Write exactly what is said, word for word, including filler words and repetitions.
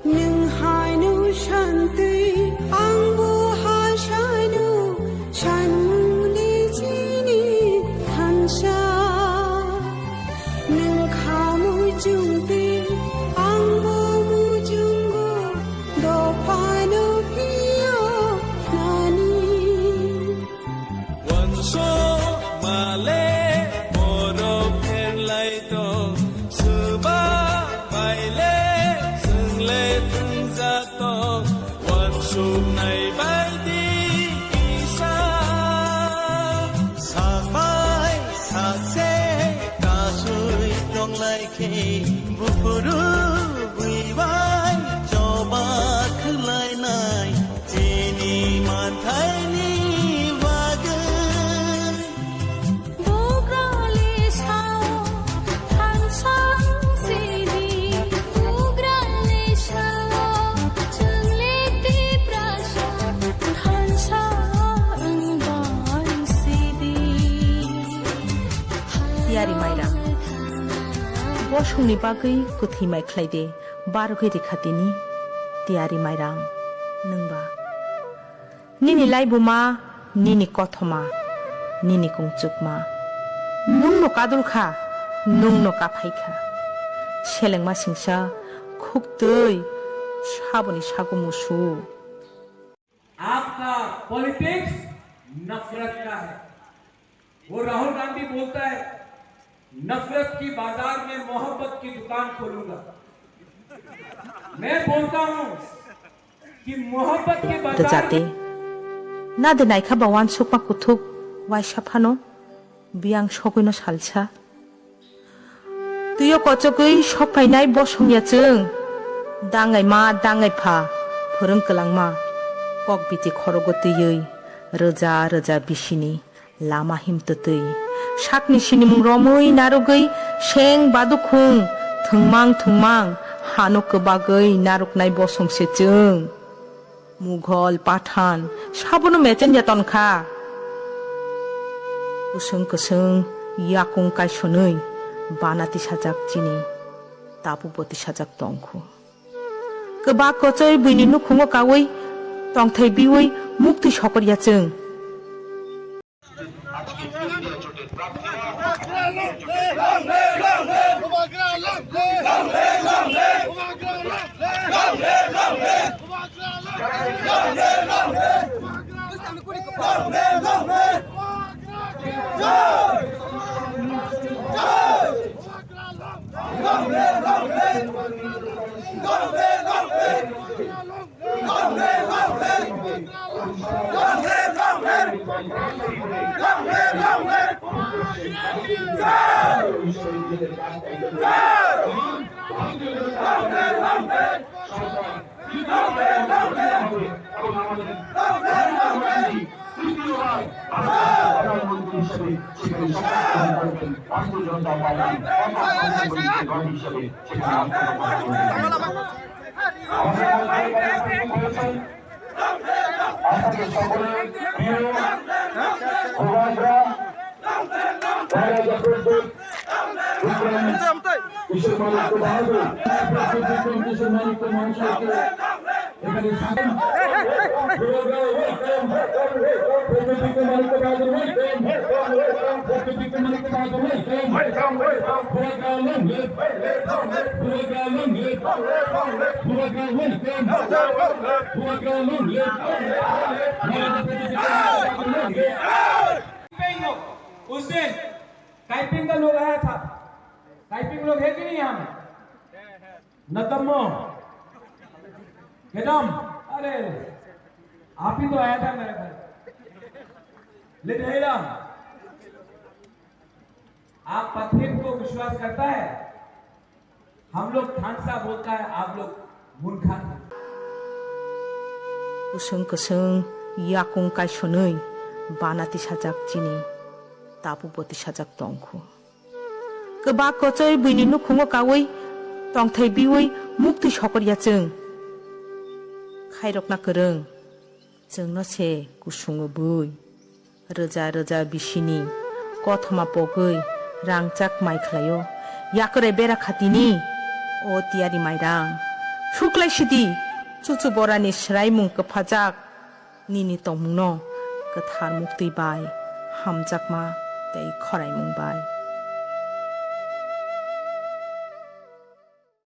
Nwng haino santwi, angbo hasaino sanmungni chini thansa. Nwng kha muchungtwi, angbo muchungo, dophano phiyo nani. Wansuk male borok pherlai tong, swba baile chwngle thwngjak tong, wansuknai bai di kisa. Sabai sakse kasui tonglai khe, buphuru bui bai choba khwlainai. Chini manthaini bagwi. Bugrali sao thansang sidi, bugrali sao chwngle tiprasa thansa wngbai sidi. Tiyari Mairang. Bosongni bagwi kwthwi mai khlai de, barogwi rikha tini. Tiyari Mairang, nwngba. Nini laibuma, nini kothoma, nini kungchukma. Nwngno kadul kha, nwngno kaphai kha. Selengma singsa, khuktwi, saboni sago musu. आपका पॉलिटिक्स नफरत का है। वो राहुल गांधी बोलता है, "नफरत की बाजार में मोहब्बत की दुकान खोलूंगा।" मैं बोलता हूँ कि मोहब्बत के बाजार Rwchate. Nade naikha ba wansukma kuthuk waisa phano biyang sogwino salsa. Twiyo kochogwi sokphainai bosongya chwng. Dangai ma, dangai pha, phwrwng kwlangma. Kok biti khorogo twiwi rwja rwja bisini lama himtwtwi. Sakni sinimung romwi narwgwi seng badukhung thwngmang thwngmang hano kwbagwi narwknai bosong se chwng. Mughal, Pathan, sabono mechenya tonkha. Kwswng kwswng yakung kaisonwi bana tisajak chini tabu bo tisajak tongkhu. Kwbak kochoi buini nukhungo kaui tongthai biui muktwi sokorya chwng. ভারতীয় জনতা পার্টি হিসেবে সেখানে আত্মসমর্পণ করেছেন। আমাদের মধ্যে কয়েকজন রয়েছেন, আপনাদের সকলের প্রিয় প্রভাকরা, মহারাজা প্রদ্যোৎ, বিক্রম, কিশোর মাণিক্য বাহাদুর, প্রদ্যোৎ বিক্রম কিশোর মাণিক্য মহাশয়কে এখানে স্বাগত। उस दिन काइपिंग का लोग आया था, काइपिंग लोग है कि नहीं यहाँ में? नतमो, केडम, अरे, आप ही तो आया था मेरे घर। लिधेला, आप पत्थर को विश्वास करता है? हम लोग थानसा बोलता है, आप लोग मुनखा। Kwswng kwswng yakung kaisonwi bana tisajak chini tabu bo tisajak tongkhu. Kwbak kochoi buini nukhungo kaui tongthai biui muktwi sokorya chwng. Khairokna kwrwng chwngno se kusungo bui. Rwja rwja bisini kothoma pogwi rangchak mai khlaio. Yakwrai bera khatini o tiyari mairang. Suklaisidi, chuchu borani swraimung kwphajak, nini tongmungno kwthar muktwi bai, hamjakma tei khoraimung bai.